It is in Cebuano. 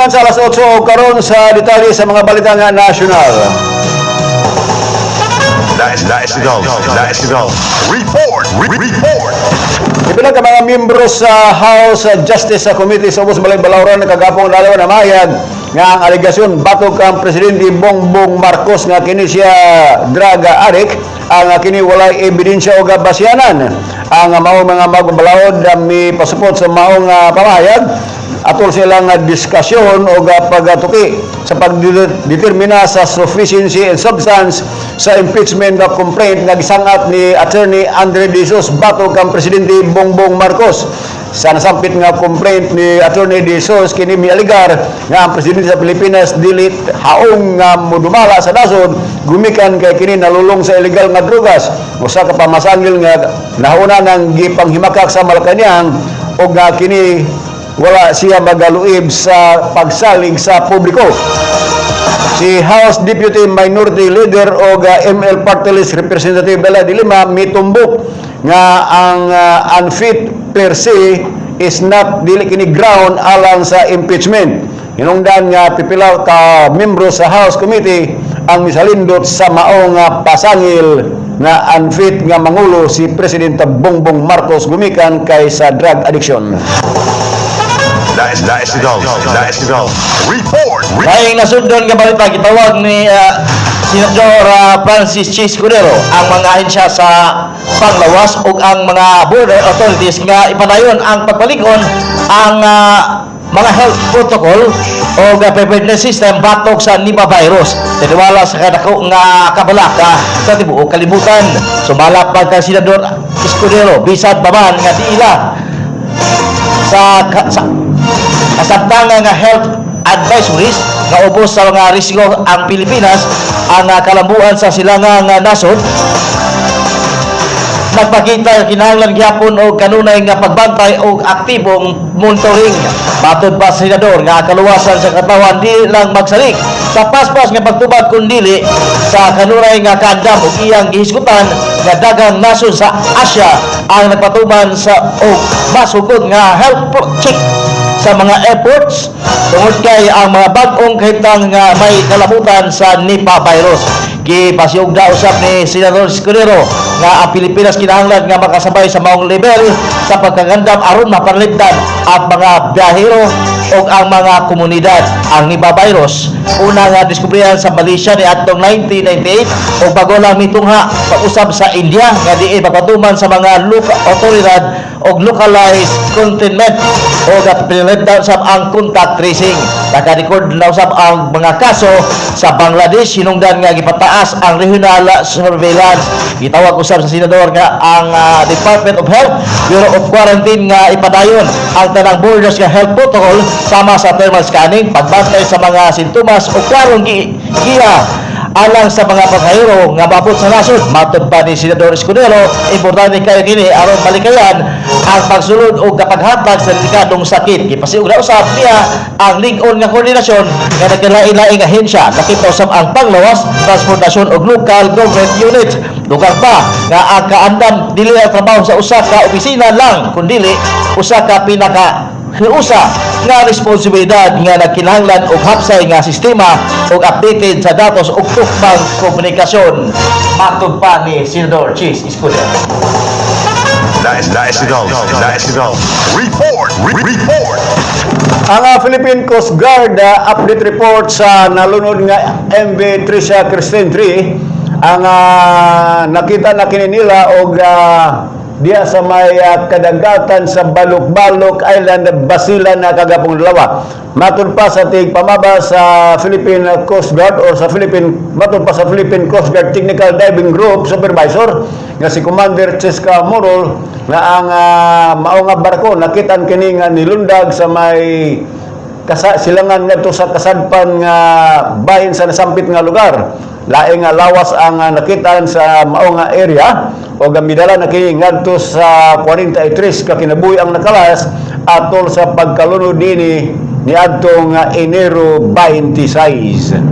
man sa alas 8 o karon sa detalye sa mga balita nga nasyonal. National, National. Report, report. Pipila ka mga miyembro sa House Justice Committee sa ubos balay balawran kagapong adlaw namayag nga ang alegasyon batok kang Presidente Bongbong Marcos nga kini siya drug addict ang kini walay ebidensya o basyanan. Ang maong mga magbalaod mi pasupot sa maong pamahayag atol sila nga diskusyon o pagatuki sa pagdetermina sa sufficiency and substance sa impeachment of complaint nga gisangat ni Attorney Andre De Jesus batok kang Presidente Bongbong Marcos. Sa nasampit nga complaint ni Attorney De Jesus, kini mialigar nga ang presidente sa Pilipinas dili haong nga modumala sa nasod gumikan kay kini nalulong sa illegal nga drugas, usa ka pamasangil nga nauna nang gipanghimakak sa Malacañang, o nga kini wala siya magaluib sa pagsalig sa publiko. Si House Deputy Minority Leader o ML Party List Representative Leila de Lima mitumbok nga ang unfit per se is not, dili kini ground alang sa impeachment. Hinungdan nga pipila ka membro sa House Committee ang misalindot sa maong pasangil nga unfit nga mangulo si Presidente Bongbong Marcos gumikan kay sa drug addiction. National, National. Report, Laing nasundon nga balita, gitawag ni Senador Francis Chiz Escudero ang mga ahensya sa panglawas ug ang mga border authorities nga ipadayon ang pagbalikon ang mga health protocol o preparedness system batok sa Nipah virus. Tiniwala sa kadako nga kabalaka sa tibuok kalibutan. Sumala pa kay Senador Escudero, bisan pa man nga diila sa kasabtangan nga health advisories nga ubos sa mga risgo ang Pilipinas, ang kalambuan sa silangang nasod nagpakita kinahanglan gyapon og kanunay nga pagbantay og aktibong monitoring. Matod pa sa senador nga kaluwasan sa katawan di lang magsalig sa paspas nga pagtubag kundili sa kanunay nga kaandam, ug iyang gihisgutan nga daghang nasod sa Asia ang nagpatuman sa og mas hugod nga health check sa mga airports tungod kay ang mga bag-ong kahimtang nga may kalabutan sa Nipah virus. Gipasiugda usab ni Senador Escudero nga ang Pilipinas kinahanglan nga makasabay sa maong level sa pagkagandam aron mapanalipdan ang mga biyahero o ang mga komunidad. Ang Nipah virus una nga diskubrihan sa Malaysia ni atong 1998 ug bago lang mitungha pag-usab sa India nga diin pagpatuman sa mga local otoridad og localized containment o pinalipdan usab ang contact tracing. Naka-record na usab ang mga kaso sa Bangladesh hinungdan nga gipataas ang regional surveillance. Gitawag usab sa senador nga ang Department of Health, Bureau of Quarantine nga ipadayon ang tanang borders nga health protocol sama sa thermal scanning, pagbantay sa mga sintomas o klarong giya alang sa mga pasahero nga maabot sa nasod. Matod pa ni Senador Escudero, importante kayo kini aron malikayan ang pagsulod o kapaghatag sa delikadong sakit. Gipasiugda usab niya ang lig-on nga koordinasyon nga nagkalain-laing ahensya. Nakita usab ang panglawas, transportasyon ug local government units. Dugang pa nga ang kaandam dili ang trabaho sa usa ka opisina lang kundili usa ka pinaka usa nga responsibilidad nga nagkinahanglan og hapsay nga sistema ug updated sa datos ug tukmang komunikasyon. Matod pa ni Senador Chiz Escudero. National, National. Report, report. Ang Philippine Coast Guard update report sa nalunod nga MV Tricia Christine 3, ang nakita na kini nila og diya sa may kadagatan sa Balok-Balok Island, Basilan na kagapong dalawa. Matod pa sa tigpamaba sa Philippine Coast Guard or sa Philippine, matod pa sa Philippine Coast Guard Technical Diving Group Supervisor nga si Commander Cheska Morol nga ang mao nga barko nakitan kini nga nilundag sa may silangan ngadto sa kasadpan nga bahin sa nasampit nga lugar. Laing nga lawas ang nakitaan sa mao nga area o gamidala na kini ngadto sa 43 ka kinabuhi ang nakalas atol sa pagkalunod dinhi niadtong Enero 26.